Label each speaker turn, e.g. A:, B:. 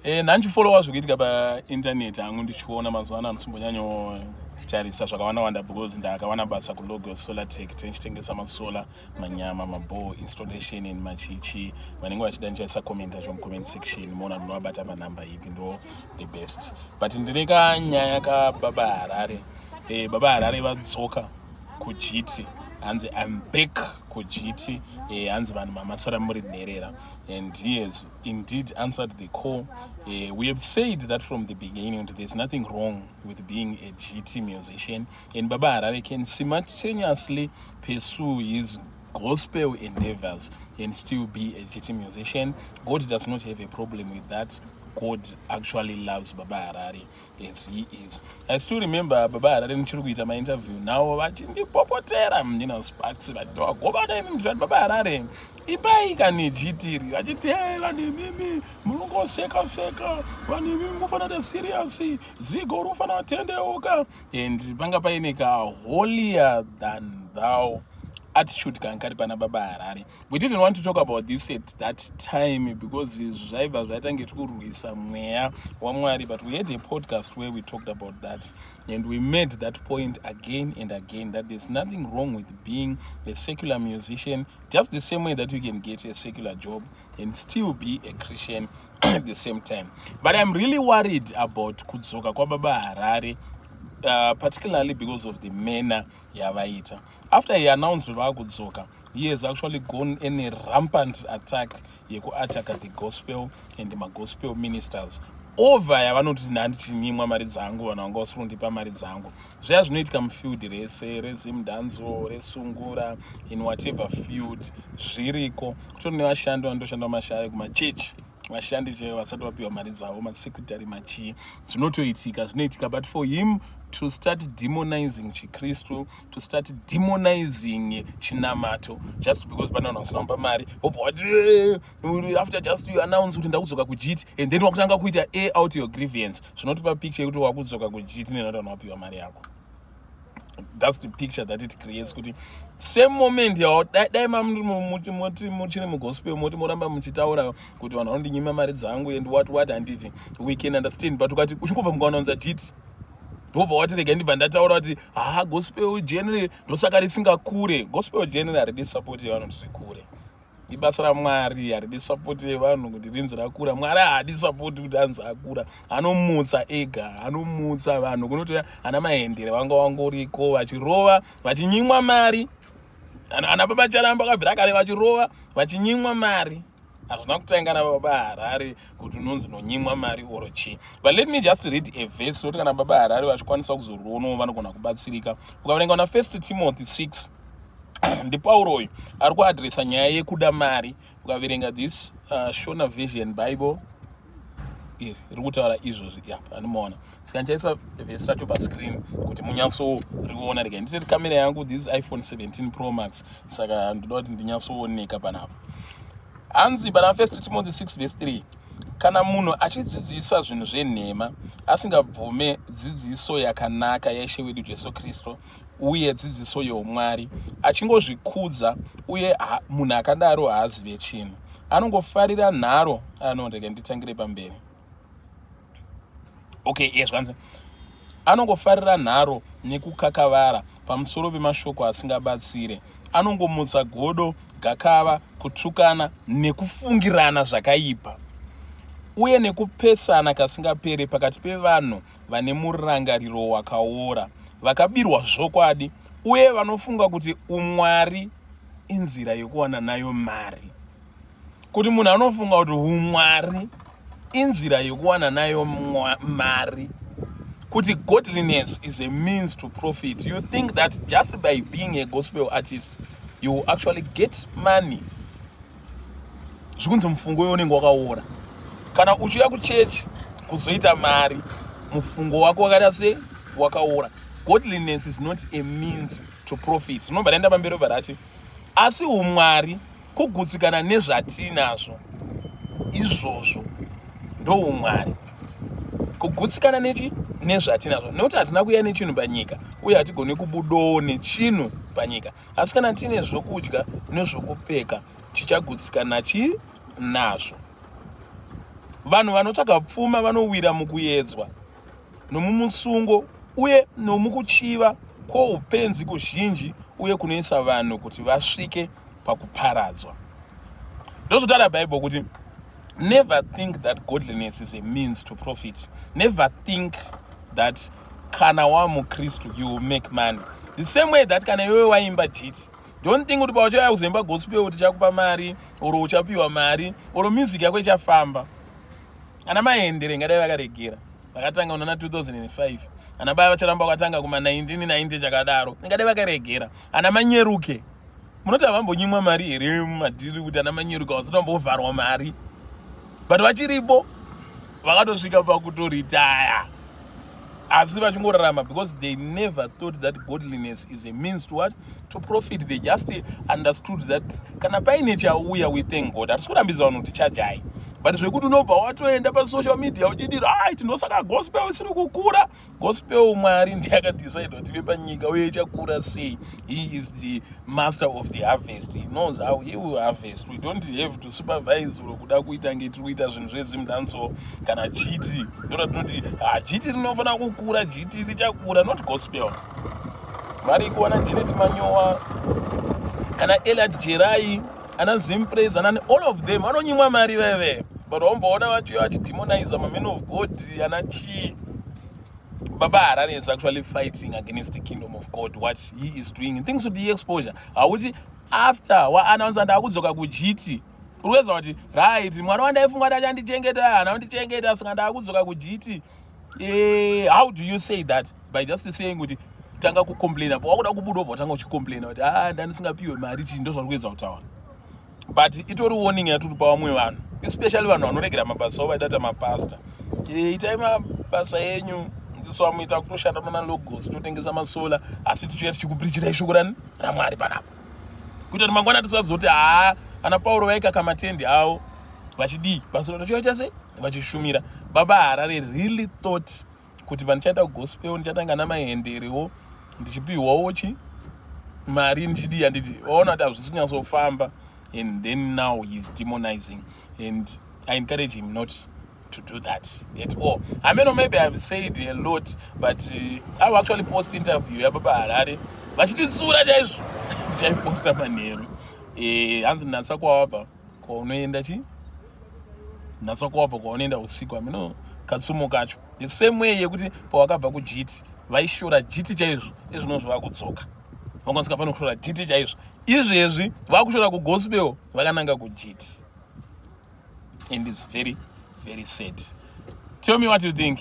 A: Ndandichifollowa zvikuitika painternet hangu, ndichiona mazuva ano handisimbonyanyotarisa zvakawanda wanda because ndakawana basa kuLogos Solar Tech, tichitengesa masolar, manyama, maball installation and machichi. Vanenge vachida, ndichaisa comment yacho mucomment section, moona ndinovabata panhamba ipi, ndo the best. But ndine kanyaya kaBaba Harare. Baba Harare vadzoka kujiti, hanzi, "I'm back kujiti." Hanzi vanhu mamasara muri nherera, and he has indeed answered the call. We have said that from the beginning, that there's nothing wrong with being a jiti musician and Baba Harare can simultaneously pursue his gospel endeavors and still be a jiti musician. God does not have a problem with that. God actually loves Baba Harare as he is. I still remember Baba Harare ndichiri kuita mainterview navo, vachindipopotera ndina Sparks, vachitowagobana imi, ndikati, "Baba Harare, ipai kani jitiri." Vachiti, "E, vanhu imimi munongoseka seka, vanhu imimi munofanira serious, zigo rufanira kutendeuka." And panga paine ka holier than thou attitude kanga kari pana Baba Harare. We didn't want to talk about this at that time because zvaibva zvaita nge tikurwisa mweya waMwari, but we had a podcast where we talked about that and we made that point again and again, that there's nothing wrong with being a secular musician, just the same way that you can get a secular job and still be a Christian at the same time. But I'm really worried about kudzoka kwaBaba Harare, particularly because of the manner yavaita. After he announced vaakudzoka, he has actually gone in a rampant attack yekuattacka the gospel and magospel ministers over yavanoti, "Ndandichinyimwa mari dzangu, vanhu vanga vasiri kundipa mari dzangu." Zviya zvinoitika mufield rese reZimdancehall, resungura, in whatever field zviriko. Kutori nevashandi vanotoshanda mashaya kumachechi, vashandi chaivo vasati vapiwa mari dzavo, masecretary, machii. Zvinotoitika, zvinoitika. But for him to start demonizing chiKristu, to start demonizing chinamato just because pane vanhu vasina kumupa mari, wobva wati, after just you announce kuti ndakudzoka kujiti, and then wakutanga kuita air out your grievance, zvinotipa picture yekuti wakudzoka kujiti nenoti vanhu vapiwa mari yako. That's the picture that it creates, kuti same moment yao dai moti muchiri mugospel, moti moramba muchitaura kuti vanhu vanondinyima mari dzangu and what what, handiti we can understand? But ukati uchingobva mukaunanza jiti, ndobva wati, "Rega ndibva ndataura kuti ha, gospel genre ndosaka risingakure." Gospel genre haridi support yevanhu kuti rikure. Ibasa raMwari, haridi support yevanhu kuti rinzi rakura. Mwari haadi support kuti anzi akura, anomutsa ega, anomutsa vanhu. Kunotouya ana Mahendere, vanga vangoriko vachirova vachinyimwa mari. Ana Baba Charamba akabvira kare vachirova vachinyimwa mari. Hazvina kutanga naBaba Harare kuti unonzi unonyimwa mari oro chii. But let me just read a verse kuti kana Baba Harare vachikwanisa kuzorionawo, vanogona kubatsirika. Ukaverenga una 1 Timothy 6, ndiPauro uyu ari kuadresa nyaya yekuda mari. Ukaverenga this Shona Version Bible iri, riri kutaura izvozvi. Ya, anomaona. Saka ndichaisa vhesi racho pascreen kuti munyatsoriona. Rega ndiseti kamera yangu, this iPhone 17 Pro Max, saka ndoda kuti ndinyatsooneka panapa. Hanzi pana 1 Timothy 6 verse 3, "Kana munhu achidzidzisa zvinhu zvenhema, asingabvume dzidziso yakanaka yaIshe wedu Jesu Kristu uye dzidziso youmwari, achingozvikudza, uye munhu akadaro haazive chinhu, anongofarira nharo." Ano, rega nditangire pamberi. Okay, yes, zvanzi, "Anongofarira nharo nekukakavara pamusoro pemashoko asingabatsire. Anongomutsa godo, gakava, kutukana nekufungirana zvakaipa uye nekupesana kasingapere pakati pevanhu vane murangariro wakaora, vakabirwa zvokwadi uye vanofunga kuti umwari inzira yekuwana nayo mari." Kuti munhu anofunga kuti umwari inzira yekuwana nayo mari, kuti godliness is a means to profit. You think that just by being a gospel artist you will actually get money. Zvikunzi mufungo unenge wakaora. Kana uchiuya kuchechi kuzoita mari, mufungo wako wakaita sei? Wakaora. Godliness is not a means to profit. Rinobva raenda pamberi, obva rati, "Asi umwari kugutsikana nezvatinazvo." Izvozvo ndo umwari, kugutsikana nechi nezvatinazvo, nekuti hatina kuuya nechinhu panyika uye hatigoni kubudawo nechinhu panyika. Asi kana tine zvokudya nezvokupfeka, tichagutsikana chi nazvo. Vanhu vanotsvaga pfuma vanowira mukuyedzwa nomumusungo uye nomukuchiva kwoupenzi kuzhinji uye kunoisa vanhu kuti vasvike pakuparadzwa. Ndozvotaura Bible kuti never think that godliness is a means to profit. Never think that kana wamukristu you will make money. The same way that kana iwewe waimba jiti, don't think kuti pauchauya kuzoimba gospel tichakupa mari or uchapiwa mari or music yako ichafamba. Ana Mahendere ngadai vakaregera, vakatanga unana 2005. Ana baya vacharamba vakatanga kuma 1990 chakadaro, ngadai vakaregera. Ana Manyeruke, munoti havambonyimwa mari here mumadhiri kuti ana Manyeruke vasati vambovharwa mari, but vachiripo, vakatosvika pakutoritaya asi vachingorarama because they never thought that godliness is a means to what? To profit. They just understood that kana paine chauya, we thank God. Hatisi kurambidza vanhu kuti chajai, but zvekuti unobva watoenda pasocial media uchiti, "Right, ndosaka gospel isiri kukura." Gospel, Mwari ndiye akadecide kuti ive panyika uye ichakura sei. He is the master of the harvest. He knows how he will harvest. We don't have to supervise or kuda kuita nge tiri kuita zvinhu zveZimdancehall kana jiti. Ndoda toti, "Ah, jiti rinofanira kukura, jiti richakura," not gospel. Variko ana Janet Manyowa, ana Elad Jerai, ana Zimpraise, ana all of them vanonyimwa mari veve, but wamboona vachiuya vachidemoniza mamen of God ana chii? Baba Harare is actually fighting against the kingdom of God, what he is doing, things with the exposure. Hauti after waannounce ndakudzoka kujiti, uri kuedza kuti, "Right, mwana wandaifunga kuti achandichengeta hana kundichengeta, saka ndakudzoka kujiti." How do you say that? By just saying kuti tanga kucomplaina, pawakuda kubuda ubva watanga uchicomplaina kuti, "A, ndandisingapiwe mari." Chii? Ndo zvari kuedza kutaura, but itori warning yatiri pa vamwe vanhu, especially vanhu vanoregera mabasa avo vaida kuita mapasta. Itai mabasa enyu, ndisu vamuita kutoshanda nana Logos, totengesa masolar, asi tichiuya tichikupreachirai shoko rani raMwari panapa, kuita kuti mangwana tisazoti, "Haa, ana Pauro vaikaka matendi avo vachidii basa tachivaita sei vachishumira." Baba Harare really thought kuti pandichaita gospel ndichatanga namahenderewo, ndichipiwawo chi mari, ndichidii. Handiti waona kuti hazvisi kunyatsofamba? And then now he is demonizing, and I encourage him not to do that at all. I mean, maybe I've said a lot, but I will actually post interview yababa Harare vachititsura chaizvo. Ndichaiposta manheru. Hanzi natsa kwawabva kwaunoenda chi, natsa kwawabva kwaunoenda usiku. Amino katsumo kacho, the same way yekuti pawakabva kujiti vaishora jiti chaizvo, izvinozvo vakudzoka vanga vasingafaniri kushora jiti chaizvo. Izvezvi vakushora kugospel vakananga kujiti, and it's very, very sad. Tell me what you think.